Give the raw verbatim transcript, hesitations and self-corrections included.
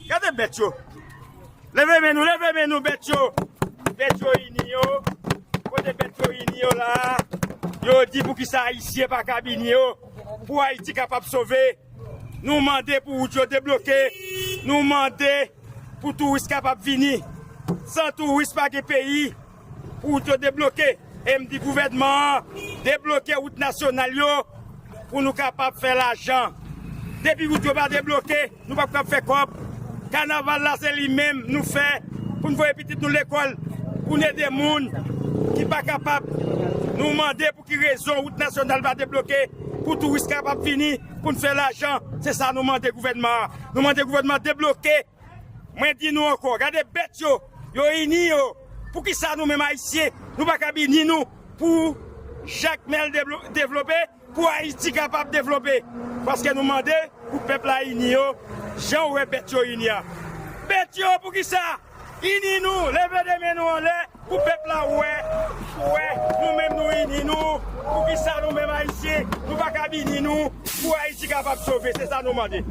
Gade bèt yo. Leve men nou, leve men nou, bèt yo. Bèt yo ini yo. Kote bèt yo ini yo la? Yo di poukisa Ayisyen pa kab ini yo. Pou Ayiti kapab sove. Nou mande pou wout yo debloke. Nou mande pou touris kapab vini. San touris pa gen peyi. Pou wout yo debloke. E m di gouvènman an, debloke wout nasyonal yo pou nou kapab fè lajan. Depi wout yo pa debloke, nou p ap kab fè kòb. Kanaval la, se li menm nou fè pou n voye pitit nou lekòl, pou n ede moun ki pa kapab. Nou mande pou ki rezon wout nasyonal pa debloke pou touris kapab vini, pou n fè lajan. Se sa nou mande gouvènman an. Nou mande gouvènman debloke. Mwen di nou ankò, gade bèt yo, yo ini yo. Poukisa nou menm Ayisyen, nou pa kab ini nou pou Jakmèl deblo- devlope, pou Ayiti kapab devlope? Paske nou mande pou pèp la ini yo, jan w wè bèt yo ini a. Bèt yo, poukisa? Ini nou, leve de men nou anlè, pou pèp la wè, wè, nou menm nou ini nou. Poukisa nou menm Ayisyen, nou pa kab ini nou, pou Ayiti kapab sove? Se sa nou mande.